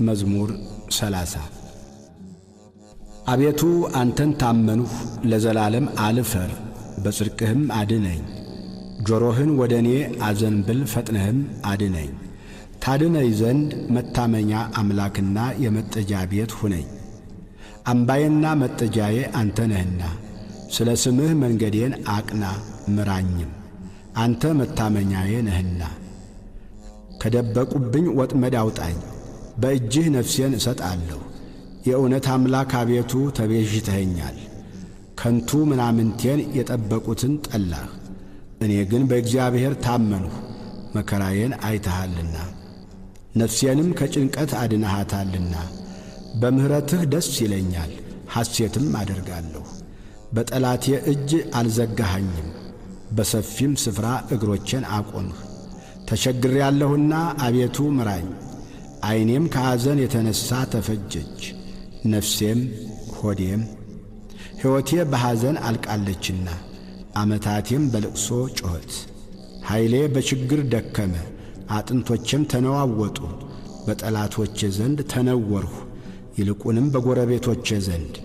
መዝሙር 30። አቤቱ አንተን ታመንሁ፣ ለዘላለም አልፈር፣ በጽድቅህም አድነኝ። ጆሮህን ወደ እኔ አዘንብል፣ ፈጥነህም አድነኝ። ታድነኝ ዘንድ መታመኛ አምላክና የመጠጃ ቤት ሁነኝ። አምባዬና መጠጃዬ አንተ ነህና፣ ስለ ስምህ መንገዴን አቅና ምራኝም፣ አንተ መታመኛዬ ነህና። ከደበቁብኝ ወጥመድ አውጣኝ፣ በእጅህ ነፍሴን እሰጣለሁ። የእውነት አምላክ አቤቱ ተቤዥተኸኛል። ከንቱ ምናምንቴን የጠበቁትን ጠላህ። እኔ ግን በእግዚአብሔር ታመንሁ፣ መከራዬን አይተሃልና፣ ነፍሴንም ከጭንቀት አድነሃታልና። በምሕረትህ ደስ ይለኛል፣ ሐሴትም አደርጋለሁ። በጠላቴ እጅ አልዘጋኸኝም፣ በሰፊም ስፍራ እግሮቼን አቆምህ። ተቸግሬአለሁና አቤቱ ምራኝ። ዓይኔም ከሐዘን የተነሣ ተፈጀች፣ ነፍሴም ሆዴም። ሕይወቴ በሐዘን አልቃለችና፣ ዓመታቴም በልቅሶ ጮኸት። ኃይሌ በችግር ደከመ፣ አጥንቶቼም ተነዋወጡ። በጠላቶቼ ዘንድ ተነወርሁ፣ ይልቁንም በጎረቤቶቼ ዘንድ።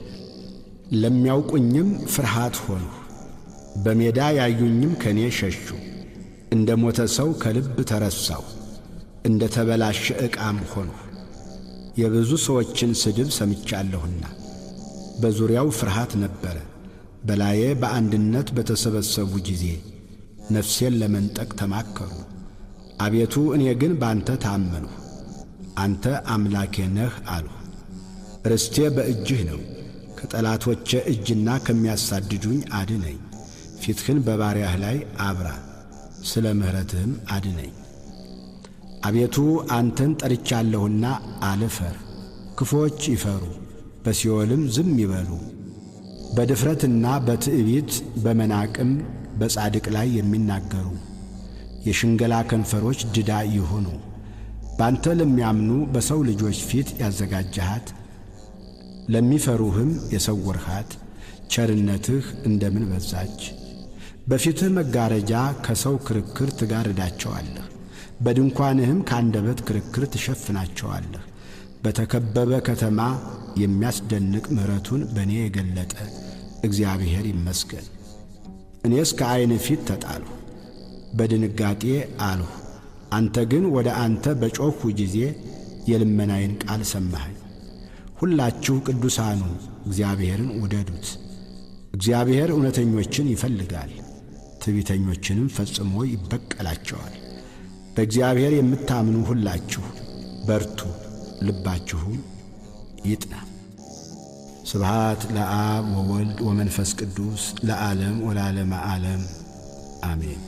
ለሚያውቁኝም ፍርሃት ሆንሁ። በሜዳ ያዩኝም ከኔ ሸሹ። እንደ ሞተ ሰው ከልብ ተረሳሁ፣ እንደ ተበላሸ ዕቃም ሆንሁ። የብዙ ሰዎችን ስድብ ሰምቻለሁና በዙሪያው ፍርሃት ነበረ። በላዬ በአንድነት በተሰበሰቡ ጊዜ ነፍሴን ለመንጠቅ ተማከሩ። አቤቱ እኔ ግን ባንተ ታመንሁ፣ አንተ አምላኬ ነህ አልሁ። ርስቴ በእጅህ ነው፣ ከጠላቶቼ እጅና ከሚያሳድዱኝ አድነኝ። ፊትህን በባሪያህ ላይ አብራ፣ ስለ ምሕረትህም አድነኝ። አቤቱ አንተን ጠርቻለሁና አልፈር። ክፉዎች ይፈሩ፣ በሲኦልም ዝም ይበሉ። በድፍረትና በትዕቢት በመናቅም በጻድቅ ላይ የሚናገሩ የሽንገላ ከንፈሮች ድዳ ይሁኑ። ባንተ ለሚያምኑ በሰው ልጆች ፊት ያዘጋጀሃት፣ ለሚፈሩህም የሰወርሃት ቸርነትህ እንደምን በዛች! በፊትህ መጋረጃ ከሰው ክርክር ትጋርዳቸዋለህ፣ በድንኳንህም ከአንደበት ክርክር ትሸፍናቸዋለህ። በተከበበ ከተማ የሚያስደንቅ ምሕረቱን በእኔ የገለጠ እግዚአብሔር ይመስገን። እኔስ ከዐይንህ ፊት ተጣልሁ፣ በድንጋጤ አልሁ። አንተ ግን ወደ አንተ በጮኽሁ ጊዜ የልመናዬን ቃል ሰማኸኝ። ሁላችሁ ቅዱሳኑ እግዚአብሔርን ውደዱት። እግዚአብሔር እውነተኞችን ይፈልጋል፣ ትዕቢተኞችንም ፈጽሞ ይበቀላቸዋል። በእግዚአብሔር የምታምኑ ሁላችሁ በርቱ፣ ልባችሁም ይጥና። ስብሐት ለአብ ወወልድ ወመንፈስ ቅዱስ ለዓለም ወለዓለመ ዓለም አሜን።